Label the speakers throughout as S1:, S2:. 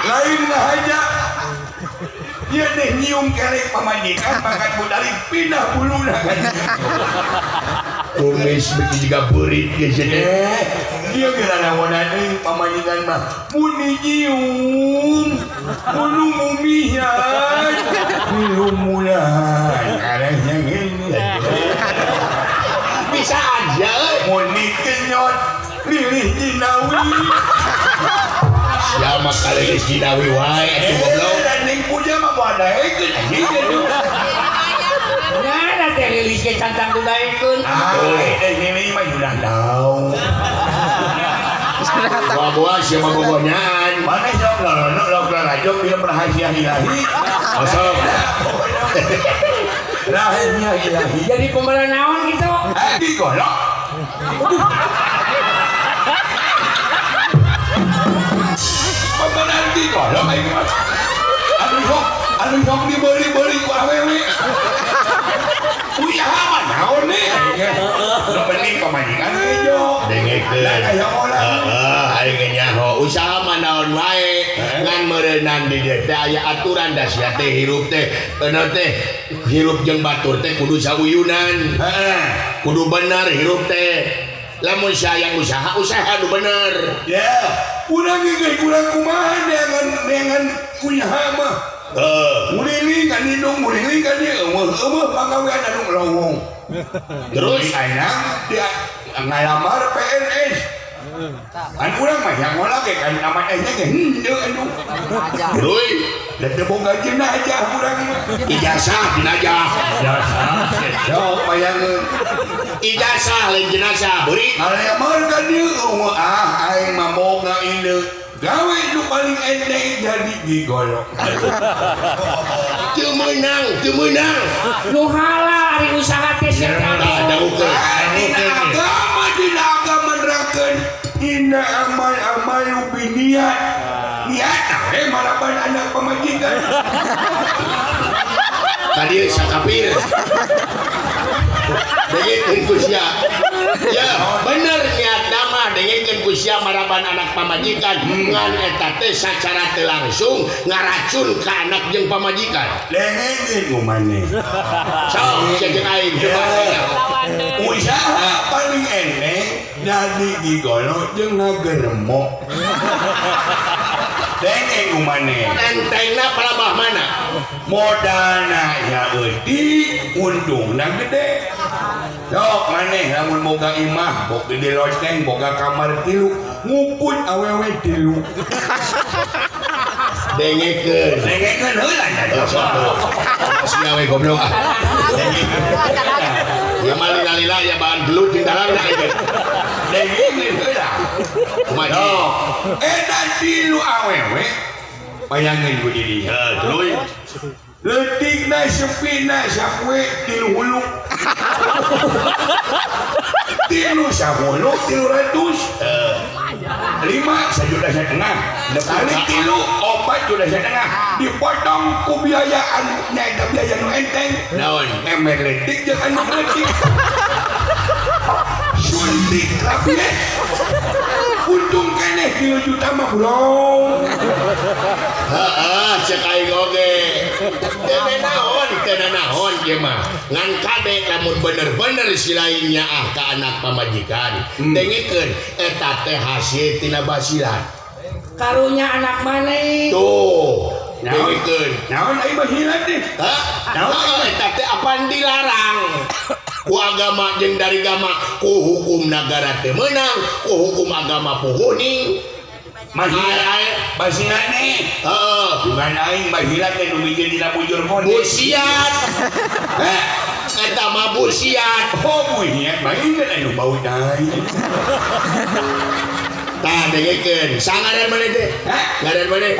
S1: Lain ngahaja. Ieu teh nyium kelek pamajikan pangkat budari pindah buluna kan.
S2: Kumis beuki jiga beurit geus teh.
S1: Ieu geus naonan euy pamajikan mah. Mun nyium bulu mumihan milumulan arahnya ngene.
S2: Bisa aja euy.
S1: Mun dikenyot lilih jinawi.
S2: Sia mah kalelis jinawi wae atuh goblok.
S1: Dan ning puja mah moal daekeun anjing aduh.
S3: Nah, teh lilis ge cantang didaekeun.
S1: Ah, ini mah udah tahu.
S2: Buah-buah sia mah bogonyaan.
S1: Mana sok lolono lok lalajo film rahasia ilahi.
S2: Osok.
S1: Rahasia ilahi.
S3: Jadi pemeran naon gitu?
S1: Di golok. Pemeran di golok aing mah. Anu sok dibeli-beli ku awewe. Usaha mah naon nih? Nu penting pamajikan hejo.
S2: Dengekeun.
S1: Aya orang.
S2: Heeh, aing ge nyaho usaha mah naon wae. Ngan meureunan di dieu teh aya aturan da sia teh hirup teh euneu teh hirup jeung batur teh kudu sauyunan.
S1: Heeh.
S2: Kudu bener hirup teh. Lamun sayang usaha, usaha nu bener.
S1: Ya, urang ge kurang kumaha neangan usaha mah.
S2: Heeh.
S1: Nguriling kan hidung, nguriling kan dieu, eueuh-eueuh pagawean anu lowong.
S2: Terus
S1: ayeuna dia ngalamar PNS. Kan urang mah yang ngolah ge kan nama nya ge henteu anu.
S2: Terus
S1: da teu boga jenazah urang mah.
S2: Ijazah jenazah.
S1: Ijazah. Sok bayangeun.
S2: Ijazah lain jenazah beurit.
S1: Ngalamar ka dieu eueuh ah aing mah boga indeu. Gawe nu paling enteng jadi gigolo.
S2: Teu meunang, teu meunang.
S3: Nu halal ari usaha teh sia teh.
S2: Tah dangukeun.
S1: Dina agama, dina agama nerangkeun inna amal amalu biniat. Niat we maraban anak pamajikan.
S2: Ka dieu sakapir. Dengekeun ku sia. Ya, bener niat mah dengekeun ku sia maraban anak pamajikan. Ngan eta teh sacara teu langsung ngaracun ka anak jeung pamajikan.
S1: Dengekeun ku maneh.
S2: Sok sia jeung aing coba.
S1: Usaha paling enteng jadi gigolo jeung ngageremok. Dengeng ku maneh.
S2: Entengna palabah mana?
S1: Modalna nya eutik, untungna gede. Sok maneh lamun boga imah, boga di loteng, boga kamar tilu, nguput awewe tilu.
S2: Dengekeun.
S1: Dengekeun heula nya.
S2: Sok. Sia we goblok ah. Ya mah lila-lila ya bahan gelut jeung dalamna ieu.
S1: Dengekeun heula.
S2: Kumaha?
S1: Sok. Eta tilu awewe bayangkeun ku diri.
S2: Heuh, tuluy.
S1: Leutikna sepina sapoe tilu hulu. Tilu sahulu 300. 5 1,5 juta. Kali tilu 4,5 juta. Dipotong ku biaya anu nyaeta biaya nu enteng.
S2: Naon?
S1: Emer leutik jeung anu leutik. Suntik kabeh. Untung keneh 3 juta mah belum.
S2: Heeh, cek aing oge. Teu naon, teu naon ieu mah. Ngan kade lamun bener-bener si lainnya ah ka anak pamajikan. Dengekeun eta teh hasil tina basilan.
S3: Karunya anak maneh.
S2: Tuh, dengekeun.
S1: Naon aing basilan teh?
S2: Hah? Naon eta teh apan dilarang? Ku agama jeung dari agama, ku hukum nagara teu meunang, ku hukum agama puguning.
S1: Basilan nih.
S2: Heeh.
S1: Bukan aing basilan teh nu mijil dina bujur konde.
S2: Busiat.
S1: Heh,
S2: eta mah busiat.
S1: Oh, busiat mah inget anu bau tai.
S2: Tah dengekeun. Sangaran maneh teh?
S1: Hah?
S2: Ngaran maneh?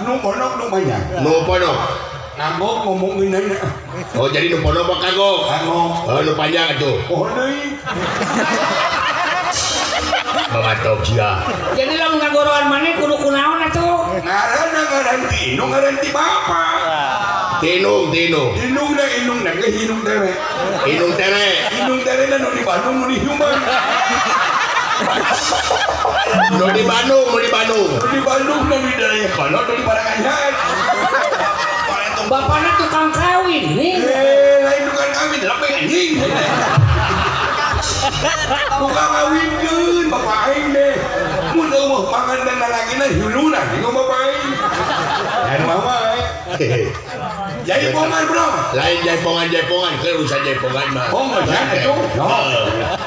S1: Nu pondok nu banyak.
S2: Nu pondok.
S1: Kagok ngomongin aja.
S2: Oh, jadi nu pondok mah kagok.
S1: Kagok.
S2: Oh, nu panjang atuh.
S1: Oh, deui.
S2: Babatok sia.
S3: Jadi lamun ngagoroan maneh kudu kunaon atuh?
S1: Ngaranna ngaran ti indung ngaran ti bapa.
S2: Tinung, tinung.
S1: Indung na indung na ge indung tere.
S2: Indung tere.
S1: Indung tere na nu di Bandung nu di Human.
S2: Nu di Bandung, nu di Bandung.
S1: Nu di Bandung, nu di Dayakolot, nu di Paranganyar.
S3: Bapaknya tukang kawin nih.
S1: Lain tukang kawin, lebih anjing. Tukang kawinkeun bapak aing deh. Mun eueuh pangan dan lalakina hulunan jeung bapak aing. Dan mama jaipongan bro.
S2: Lain jaipongan-jaipongan, keur urusan jaipongan mah.
S1: Oh, enggak atuh.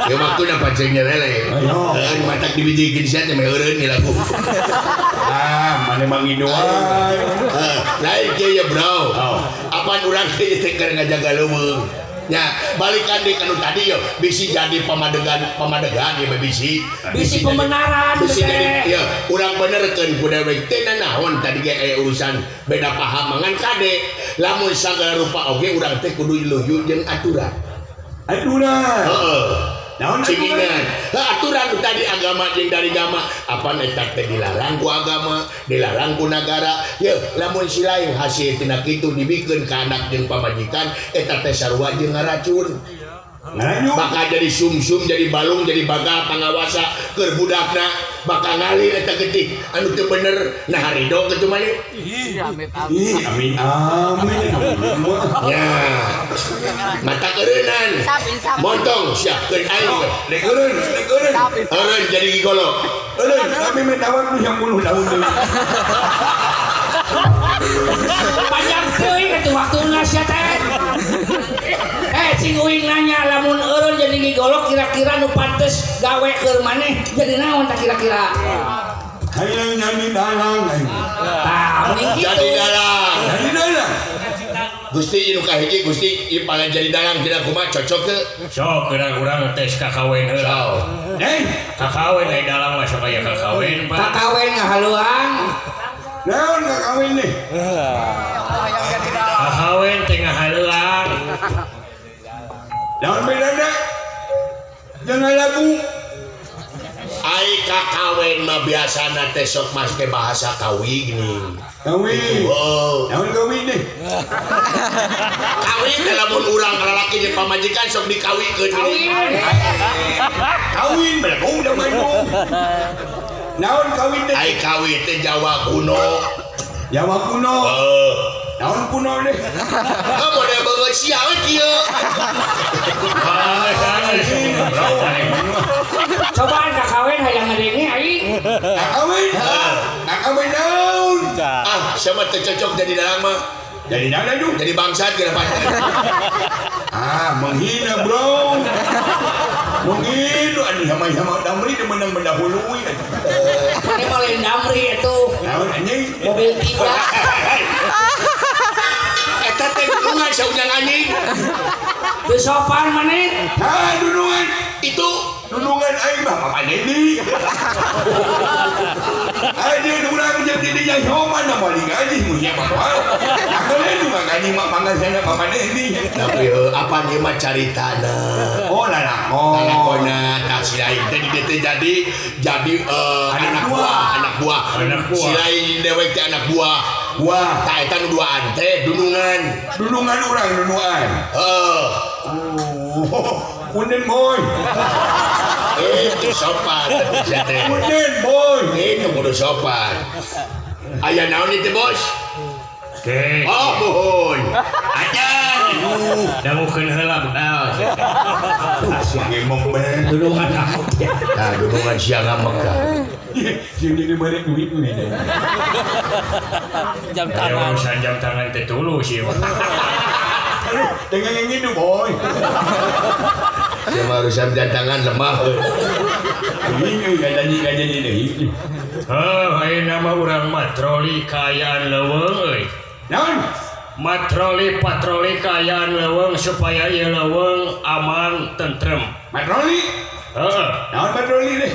S2: Ya waktuna pancen nyerele. Heeh, matak dibijikeun sia teh meh eureun ni lagu.
S1: Ah, mana mang wae.
S2: Heeh, lain kieu ya bro. Apan urang teh teh keur ngajaga leuweung. Ya, balikan deui ka nu tadi yo, bisi jadi pamadegan ya bisi.
S3: Bisi pembenaran
S2: bisi jadi ya, urang benerkeun ku dewek teh nanaon tadi ge aya urusan beda paham ngan kade. Lamun sagala rupa oge urang teh kudu luyu jeung aturan.
S1: Aturan.
S2: Heeh.
S1: Naon
S2: aturan? Heuh, aturan tadi agama jeung dari agama, apan eta teh dilarang ku agama, dilarang ku nagara. Yeuh, lamun si lain hasil tina kitu dibikeun ka anak jeung pamajikan, eta teh sarua jeung ngaracun. Bakal jadi sumsum, jadi balung, jadi bagal pangawasa keur budakna, bakal ngalir eta getih anu teu bener, nah harido kitu mah.
S1: Ih, amin amin.
S2: Ya. Mata keureunnan. Montong siapkeun aing.
S1: Dek eureun, dek eureun.
S2: Eureun jadi gigolo.
S1: Eureun, kami minta waktu 10 tahun deui.
S3: Panjang teuing atuh waktuna sia teh. Cing uing nanya lamun eureun jadi gigolo kira-kira nu pantes gawe keur maneh jadi naon tah kira-kira?
S1: Hayang jadi dalang aing.
S3: Tah, mending kitu.
S2: Jadi dalang.
S1: Jadi dalang.
S2: Gusti nu kahiji Gusti ieu paling jadi dalang cenah kumaha cocok teu?
S4: Sok geura urang tes kakawen heula.
S1: Hei,
S4: kakawen ai dalang mah sok aya kakawen, Pak.
S3: Kakawen ngahaluan.
S1: Naon kakawin nih?
S4: Kakawen teh ngahaluan.
S1: Naon bedana? Jangan lagu.
S2: Ai kakawen mah biasana teh sok make bahasa kawi geuning.
S1: Kawi.
S2: Oh.
S1: Naon kawi deh?
S2: Kawi teh lamun urang lalaki jeung pamajikan sok dikawikeun geuning.
S1: Kawin belagu da maju. Naon kawin teh?
S2: Ai kawi teh Jawa kuno.
S1: Jawa kuno.
S2: Heeh.
S1: Naon kuno deh?
S2: Heuh model beungeut sia we kieu.
S3: Cobaan kakawin hayang ngadenge aing.
S1: Kakawin? Kakawin naon?
S2: Ah, sama teu cocok jadi dalang mah.
S1: Jadi naon aduh?
S2: Jadi bangsat kira pan.
S1: Ah, menghina bro. Menghina aduh sama-sama damri dia menang mendahului.
S3: Ini mah lain damri atuh.
S1: Naon anjing?
S3: Mobil tiga.
S2: Eta teh dulungan saujang anjing.
S3: Teu sopan maneh.
S1: Ah, dulungan.
S2: Itu
S1: dulungan aing mah Bapak Dedi. Ajeun urang jeung di dinya sopan da moal digaji mun nya bapak. Akeun juga gaji mah panggasana Bapak Dedi.
S2: Tapi apa ieu mah caritana?
S1: Oh, lalakon.
S2: Lalakonna tah si lain teh di teh jadi anak buah, anak buah. Si lain dewek teh anak buah.
S1: Buah.
S2: Tah eta nu duaan teh dunungan.
S1: Dunungan urang dunungan.
S2: Heeh.
S1: Oh, kunden boy.
S2: Itu sopan
S1: kunden boy.
S2: Itu kudu sopan. Aya naon itu bos?
S4: Oke.
S2: Oh, mohon.
S4: Ajan. Dangukeun heula bedal.
S1: Ngemong bener.
S3: Dulungan aku.
S2: Nah, dulungan sia ngambek ka.
S1: Sing dini balik duit nih.
S4: Jam tangan. Urusan jam tangan teh tulus ieu.
S1: Aduh, dengan yang itu boy.
S2: Sama urusan jam tangan lemah.
S1: Ini gak jadi deui.
S4: Heuh, ayeuna mah urang matroli kaayaan leuweung euy.
S1: Naon?
S4: Matroli patroli kaayaan leuweung supaya ieu leuweung aman tentrem.
S1: Patroli?
S4: Heeh.
S1: Naon patroli deh?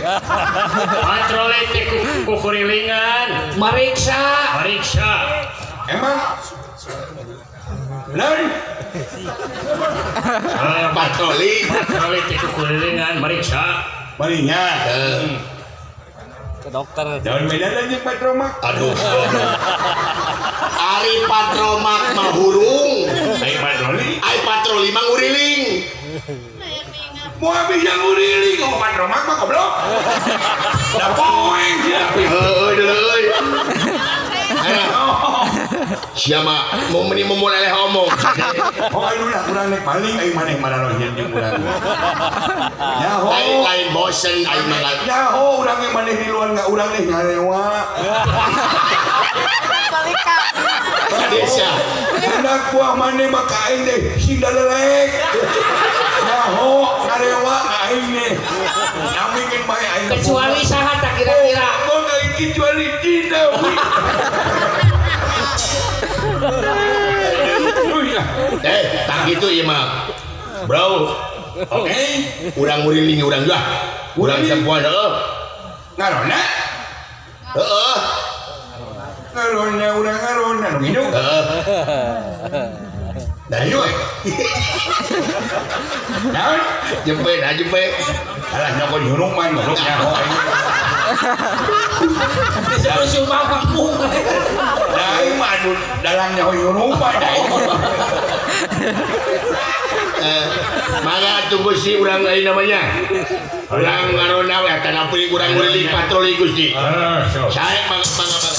S4: Patroli teh kukurilingan.
S3: Mariksa.
S4: Mariksa.
S1: Emang naon?
S2: Patroli.
S4: Patroli teh kukurilingan mariksa.
S1: Marinya.
S5: Ke dokter.
S1: Jangan beda lagi patromak.
S2: Aduh. Ari patromak mah hurung.
S1: Ai patroli.
S2: Ai patroli mah nguriling.
S1: Moal bisa nguriling oh patromak mah goblok. Da poeng sia.
S2: Heueuh deuleu euy. Sia mah mau meni mau leleh omong.
S1: Oh ayeuna lah urang rek maling aing maneh mararohieun jeung urang. Nyaho.
S2: Lain lain bosen aing mah.
S1: Nyaho urang ge maneh di luar nggak urang deh ngarewa.
S2: Desa.
S1: Anak buah maneh mah ka aing deh sing dalelek. Nyaho ngarewa ka aing deh. Namikeun bae aing.
S3: Kecuali saha tak kira-kira.
S1: Oh, aing kecuali Cina.
S2: Eh, tak gitu ieu mah. Bro,
S1: Oke.
S2: urang nguriling urang juga. Urang sempuan heeh.
S1: Ngarona?
S2: Heeh.
S1: Ngarona urang ngarona nu nginuk.
S2: Heeh. Nah,
S1: Ayo. Naon?
S2: Jempe, nah jempe.
S1: Alah nyokot nyurung mah goblok nyaho aing.
S3: Disebut sumbang panggung.
S1: Da aing mah anu dalang nyaho nyurung mah da aing.
S2: Mangga tunggu si urang lain namanya. Urang ngarona we tanah peuring urang nguriling patroli Gusti.
S4: Heeh, sok.
S2: Saya mangga mangga mangga.